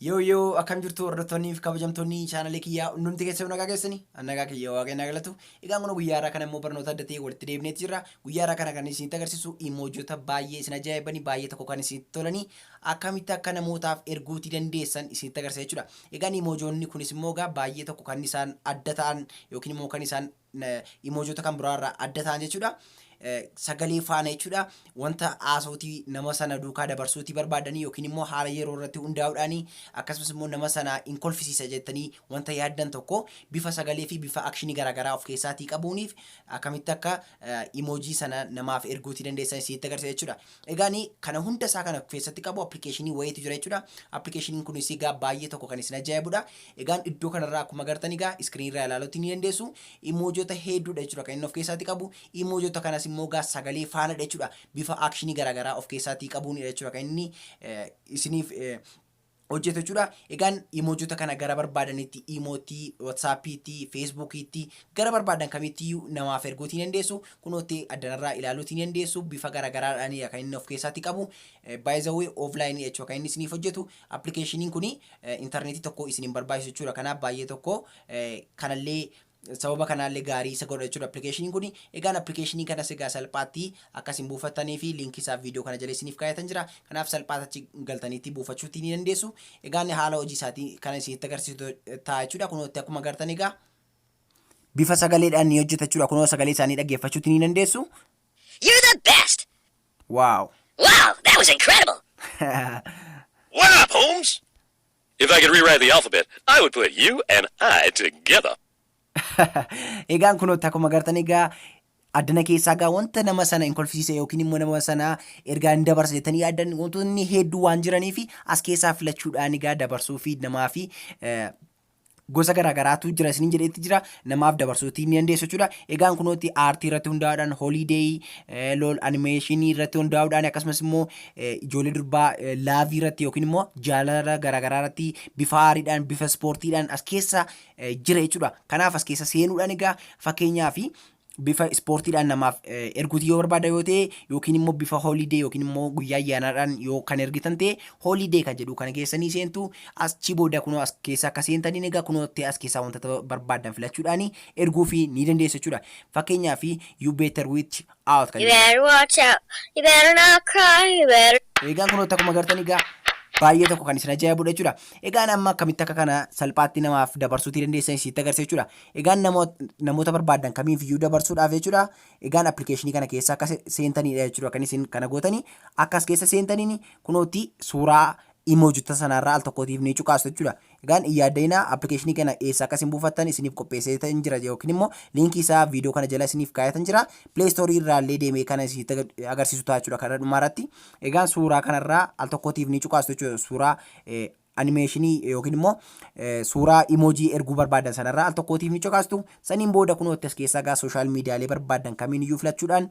Yoo yoo, akkam jirtu hordoftoonnii fi kabajamtoonni chaanalee kiyyaa? Hundumti keessan nagaa keessanii? An nagaa kiyya, Waaqayyo naa galatu. Egaan kun guyyaa har'aa kana immoo barnoota adda ta'e walitti deebineeti jirra. Guyyaa har'aa kana kan isinitti agarsiisu emoojota baay'ee isin ajaa'ibanii, baay'ee tokko kan isinitti tolanii, akkamitti akka namootaaf erguutii dandeessan isinitti agarsiisa jechuudha. Egaan imoojoonni kunis immoo egaa baay'ee tokko kan isaan adda ta'an yookiin immoo kan isaan imoojota kan biraa irraa adda ta'an jechuudha. Sagalee faana jechuudha. Wanta haasootii nama sana duukaa dabarsuutii barbaadanii yookiin immoo haala yeroo irratti hundaa'uudhaanii, akkasumas immoo nama sana hin kolfisiisa jettanii wanta yaaddan tokko bifa sagalee fi bifa akshinii garaagaraa of keessaatii qabuuniif akkamitti akka imoojii sana namaaf erguutii dandeessan isinitti agarsiisa jechuudha. Egaan kana hunda isaa kana keessatti qabu appilikeeshinii wayiitu jira jechuudha. Appilikeeshiniin kunis egaa baay'ee tokko kan isin ajaa'ibudha. Egaan iddoo kanarraa akkuma agartan egaa iskiriinii irraa ilaaluutti ni dandeessu. Imoojota hedduudha jechuudha kan inni of keessaatti qabu. Imoojota kanas immoo egaa sagalee faanadha jechuudha. Bifa akshinii garaagaraa of keessaatii qabuunidha jechuudha kan inni isiniif hojjetu jechuudha. Egaan imoojota kana gara barbaadanitti, Imootti, WhatsAppiitti, Facebookiitti, gara barbaadan kamitti namaaf erguutii ni dandeessu. Kunootti addanarraa ilaaluutii ni dandeessu. Bifa garaagaraadhaan kan inni of keessaatti qabu. By the way, offline jechuudha kan inni isiniif hojjetu. Appilikeeshiniin kuni intarneetii tokko isin hin barbaachisu jechuudha. Kanaaf baay'ee tokko kanallee sababa kanaallee gaarii isa godha jechuudha appilikeeshiniin kuni. Egaan appilikeeshinii kanas egaa salphaatti akkasin buufattanii fi liinkii isaa viidiyoo kana jala isiniif kaayatan jira. Kanaaf salphaatti achi galtaniitti buufachuutti ni dandeessu. Egaan haala hojii isaatii kana isinitti agarsiisu ta'a jechuudha. Kunootti akkuma agartan egaa bifa sagaleedhaan ni hojjeta jechuudha. Kunoo sagalee isaanii dhaggeeffachuutti ni dandeessu. You're the best! Wow! Wow, that was incredible! What up, Holmes? If I could rewrite the alphabet, I would put you and I together. Egaan kunootti akkuma agartan egaa addana keessaa egaa wanta nama sana hin kolfisiise yookiin immoo nama sana ergaa hin dabarsa jettanii yaaddan wantoonni hedduu waan jiranii fi as keessaa filachuudhaan egaa dabarsuu fi namaa fi gosa garaagaraatu jira isiniin jedheetti jira, namaaf dabarsuutii ni dandeessu jechuudha. Egaan kunooti aartii irratti hundaa'uudhaan, holiday, LOL, animeeshinii irratti hundaa'uudhaan, akkasumas immoo ijoollee durbaa, love irratti yookiin immoo jaalala garaagaraa irratti, bifa aariidhaan, bifa ispoortiidhaan as keessa jira jechuudha. Kanaaf as keessa seenuudhaan egaa fakkeenyaa fi bifa ispoortiidhaan namaaf erguutii yoo barbaada yoo ta'e, yookiin immoo bifa holiday yookiin immoo guyyaa ayyaanaadhaan yoo kan ergitan ta'e, holiday kan jedhu kana keessanii seentu. Achi booda kunoo as keessa akka seentaniin egaa kunootti as keessaa wantoota barbaadan filachuudhaan erguu fi ni dandeessu jechuudha. Fakkeenyaaf "You better watch out" kan You jedhu. better watch out. You better not cry. You better. Egaan kunooti akkuma agartan egaa baay'ee tokko kan isin ajaa'ibudha jechuudha. Egaan amma akkamitti akka kana salphaatti namaaf dabarsuutii dandeessan isinitti agarsiisa jechuudha. Egaan namoota barbaadan kamiif iyyuu dabarsuudhaaf jechuudha. Egaan appilikeeshinii kana keessa akka seentanidha jechuudha kan isin kana gootanii. Akkas keessa seentaniin kunooti suuraa imoojota sanarraa al tokkootiif ni cuqaastu jechuudha. Egaan hin yaadda'inaa, appilikeeshinii kana eessa akka isin buufattan isiniif qopheessee jira yookiin immoo liinkii isaa viidiyoo kana jala isiniif kaayatan jira. Play Store irraa illee deemee kana isinitti agarsiisu ta'a jechuudha karaa dhumaa irratti. Egaan suuraa kanarraa al tokkootiif ni cuqaastu jechuudha. Suuraa animeeshinii yookiin immoo suuraa imoojii erguu barbaadan sanarraa al tokkootiif ni cuqaastu. Saniin booda kunootti as keessaa gaa social miidiyaalee barbaadan kamiin iyyuu filachuudhaan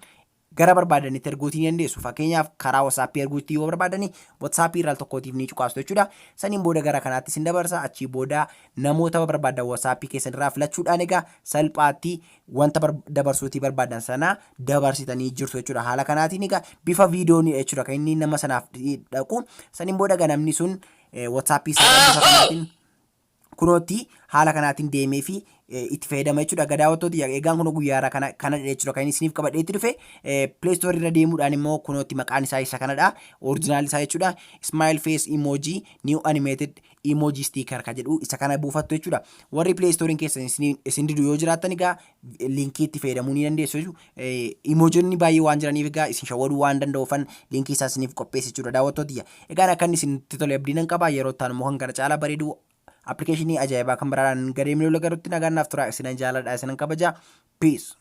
gara barbaadanitti erguutii ni dandeessu. Fakkeenyaaf karaa WhatsAppii erguutti yoo barbaadani, WhatsAppii irraa al tokkootiif ni cuqaastu jechuudha. Saniin booda gara kanaatti isin dabarsa. Achii booda namoota barbaadan WhatsAppii keessan irraa filachuudhaan egaa salphaatti wanta dabarsuutii barbaadan sana dabarsitanii jirtu jechuudha. Haala kanaatiin egaa bifa viidiyoon jechuudha kan inni nama sanaaf dhaqu. Saniin booda egaa namni sun WhatsAppii isaa bifa kanaatiin kunootti haala kanaatiin deemee fi itti fayyadama jechuudha. Egaa daawwattooti, egaan kun guyyaa har'aa kana kana jechuudha kan inni isiniif qabadheetti dhufe. Play Store irra deemuudhaan immoo kunootti maqaan isaa isa kanadha. Original isaa jechuudha. Smile Face Emoji New Animated Emoji Sticker kan jedhu isa kana buufattu jechuudha. Warri Play Store keessan isin didu yoo jiraattan egaa liinkii itti fayyadamuu ni dandeessu jechuudha. Emoojonni baay'ee waan jiraniif egaa isin shawwaduu waan danda'uufan liinkii isaa isiniif qopheesse jechuudha, daawwattooti. Egaan akka inni isinitti tole abdii nan qaba. Yeroo itti aanu immoo kan kana caalaa bareedu appilikeeshinii ajaa'ibaa kan biraadhaan gadeemnee garuutti nagaan naaf tura. Isinan jaaladha, isinan kabaja. Peace.